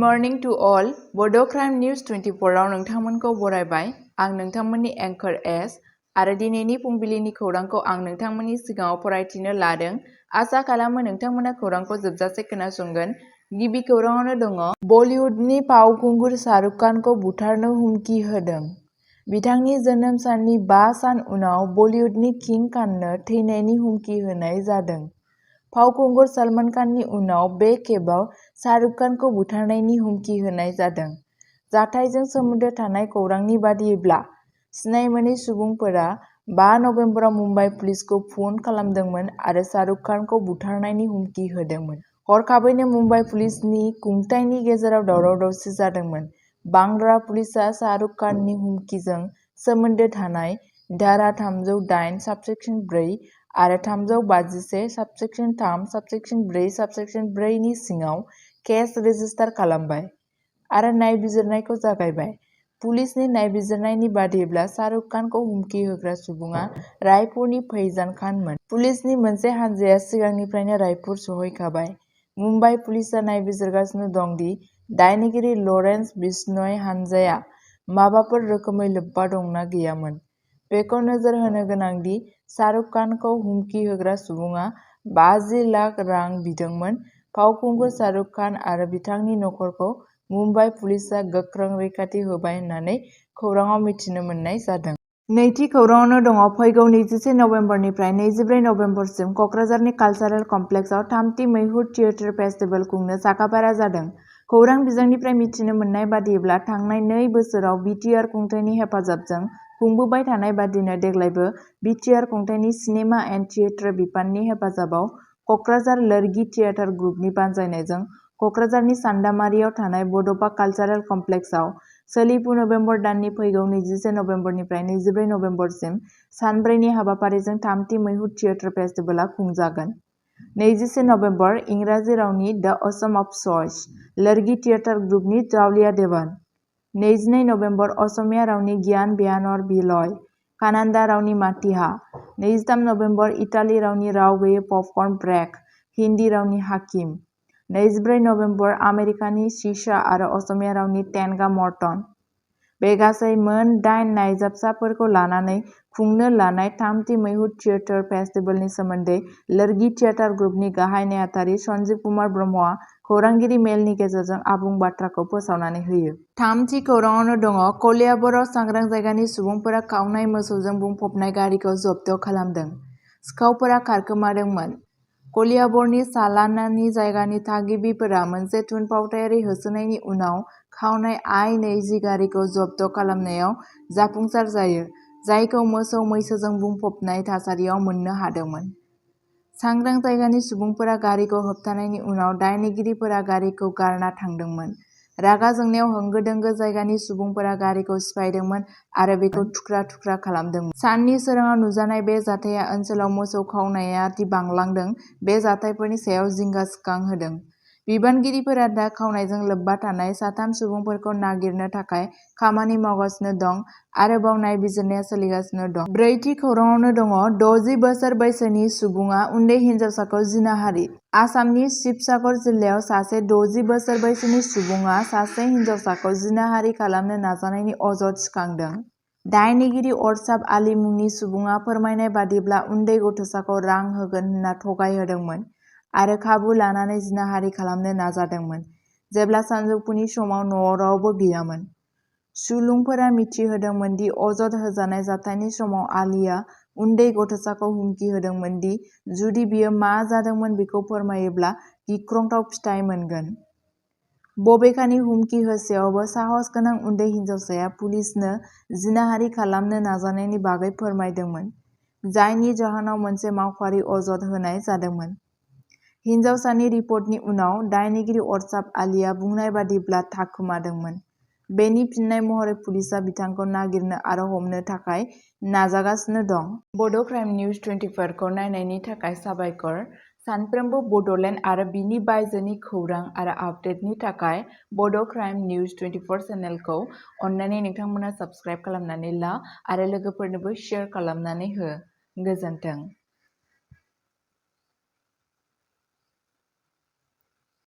morning to all. Bodo News 24 आव नोंथांमोनखौ बरायबाय। आं नोंथांमोननि एंकर एस आरो दिनैनि फुंबिलिनि खौरांखौ आं नोंथांमोननि सिगाङाव फरायथिनो लादों। आसा खालामो नोंथांमोना खौरांखौ जोबजासे खोनासंगोन। गिबि खौराङावनो दङ बलिउडनि फावखुंगुर शाहरुख खानखौ बुथारनो हुमखि होदों। बिथांनि जोनोम साननि 5 सान उनाव बलिउडनि किं खाननो थैनायनि हुमखि होनाय जादों। फावखुंगुर सलमान खाननि उनाव बे खेबाव शाहरुख खानखौ बुथारनायनि हुमखि होनाय जादों। जाथायजों सोमोन्दो थानाय खौरांनि बादियैब्ला सिनायमोनै सुबुंफोरा 5 नबेम्बराव मुम्बाइ पुलिसखौ फन खालामदोंमोन आरो शाहरुख खानखौ बुथारनायनि हुमखि होदोंमोन। हरखाबैनो मुम्बाइ पुलिसनि खुंथायनि गेजेराव दावराव-दावसि जादोंमोन। बांद्रा पुलिसआ शाहरुख खाननि हुमखिजों सोमोन्दो थानाय धारा 308 साबसेक्सन 4 आरो 351 साबसेक्सन 3 साबसेक्सन 4 साबसेक्सन 4 नि सिङाव केस रेजिस्टार खालामबाय आरो नायबिजिरनायखौ जागायबाय। पुलिसनि नायबिजिरनायनि बादियैब्ला शाहरुख खानखौ हुमखि होग्रा सुबुङा रायपुरनि फैजान खानमोन। पुलिसनि मोनसे हानजाया सिगांनिफ्रायनो रायपुर सहैखाबाय। मुम्बाइ पुलिसआ नायबिजिरगासिनो दं दि दायनिगिरि लरेन्स बिश्नय हानजाया माबाफोर रोखोमै लोब्बा दंना गैयामोन। बेखौ नोजोर होनो गोनां दि शाहरुख खानखौ हुमखि होग्रा सुबुङा 50 लाख रां बिदोंमोन। फावखुंगुर शाहरुख खान आरो बिथांनि नखरखौ मुम्बाइ पुलिसआ गोख्रों रैखाथि होबाय होननानै खौराङाव मिथिनो मोननाय जादों। नैथि खौराङावनो दङ फैगौ 21 नबेम्बरनिफ्राय 24 नबेम्बरसिम क'क्राझारनि कालचारेल कमप्लेक्सआव 3थि मैहुर थियेटार फेस्टिभेल खुंनो साखाफारा जादों। खौरां बिजोंनिफ्राय मिथिनो मोननाय बादियैब्ला थांनाय 2 बोसोराव बिटिआर खुंथायनि हेफाजाबजों खुंबोबाय थानाय बादिनो देग्लायबो बिटिआर खुंथायनि सिनेमा एन्ड थियेटार बिफाननि हेफाजाबाव क'क्राझार लोरगि थियेटार ग्रुपनि बानजायनायजों क'क्राझारनि सान्दामारियाव थानाय बड'फा कालचारेल कमप्लेक्सआव सोलिफु नबेम्बर दाननि फैगौ 21 नबेम्बरनिफ्राय 24 नबेम्बरसिम सानब्रैनि हाबाफारिजों 3थि मैहुर थियेटार फेस्टिभेलआ खुंजागोन। 21 नबेम्बर इंराजि रावनि द असम अफ चइस लोरगि थियेटार ग्रुपनि जावलिया देवान। 22 नबेम्बर असमिया रावनि गियान बेयानर बिलय कानाडा रावनि माटिहा। 23 नबेम्बर इटाली रावनि राव गैयै पपकर्न ब्रेक हिन्दी रावनि हाकिम। 24 नबेम्बर आमेरिकानि सीसा आरो असमिया रावनि टेनगा मर्टन। बे गासै मोन 8 नायजाबसाफोरखौ लानानै खुंनो लानाय 3थि मैहुर थियेटार फेस्टिभेलनि सोमोन्दै लोरगि थियेटार ग्रुपनि गाहाय नेहाथारि सन्जीब कुमार ब्रह्मआ खौरांगिरि मेलनि गेजेरजों आबुं बाथ्राखौ फोसावनानै होयो। 3थि खौराङावनो दङ कलियाबराव सांग्रां जायगानि सुबुंफोरा खावनाय मोसौजों बुंफबनाय गारिखौ जब्द खालामदों। सिखावफोरा खारखोमादोंमोन। कलियाबरनि सालानानि जायगानि थागिबिफोरा मोनसे थुनफावथायारि होसोनायनि उनाव खावनाय I-20 गारिखौ जब्द खालामनायाव जाफुंसार जायो, जायखौ मोसौ मैसोजों बुंफबनाय थासारियाव मोननो हादोंमोन। सांग्रां जायगानि सुबुंफोरा गारिखौ होबथानायनि उनाव दायनिगिरिफोरा गारिखौ गारना थांदोंमोन। रागा जोंनायाव होंगो-दोंगो जायगानि सुबुंफोरा गारिखौ सिफायदोंमोन आरो बेखौ थुख्रा-थुख्रा खालामदोंमोन। साननि सोराङाव नुजानाय बे जाथाया ओनसोलाव मोसौ खावनाया दि बांलांदों, बे जाथायफोरनि सायाव जिंगा सिखांहोदों। बिबानगिरिफोरा दा खावनायजों लोब्बा थानाय 3 सुबुंफोरखौ नागिरनो थाखाय खामानि मावगासिनो दं। आरोबाव नायबिजिरनाया सोलिगासिनो दं। 4थि खौराङावनो दङ 60 बोसोर बैसोनि सुबुङा उन्दै हिनजावसाखौ जिनाहारि। आसामनि शिबसागर जिल्लायाव सासे 60 बोसोर बैसोनि सुबुङा सासे हिनजावसाखौ जिनाहारि खालामनो नाजानायनि अजद थिखांदों। दायनिगिरि अरसाब आली मुंनि सुबुङा फोरमायनाय बादिब्ला उन्दै गथ'साखौ रां होगोन होनना थगायहोदोंमोन आरो खाबु लानानै जिनाहारि खालामनो नाजादोंमोन, जेब्ला सानजौफुनि समाव न'आव रावबो गैयामोन। सुलुंफोरा मिथिहोदोंमोन दि अजद होजानाय जाथायनि समाव आलीआ उन्दै गथ'साखौ हुमखि होदोंमोन दि जुदि बियो मा जादोंमोन बेखौ फोरमायोब्ला गिख्रंथाव फिथाय मोनगोन। बबेखानि हुमखि होसेयावबो साहस गोनां उन्दै हिनजावसाया पुलिसनो जिनाहारि खालामनो नाजानायनि बागै फोरमायदोंमोन, जायनि जाहोनाव मोनसे मावख'आरि अजद होनाय जादोंमोन। हिनजावसानि रिपर्टनि उनाव दायनिगिरि अरसाब आलीआ बुंनाय बादिब्ला थाखोमादोंमोन। बेनि फिननाय महरै पुलिसआ बिथांखौ नागिरनो आरो हमनो थाखाय नाजागासिनो दं। बड' निउज 24 खौ नायनायनि थाखाय साबायखर। सानफ्रोमबो बड'लेण्ड आरो बिनि बायजोनि खौरां आरो आपडेटनि थाखाय बड' निउज 24 चेनेलखौ अन्नानै नोंथांमोना साबस्क्राइब खालामनानै ला आरो लोगोफोरनोबो शेयार खालामनानै हो। गोजोन्थों।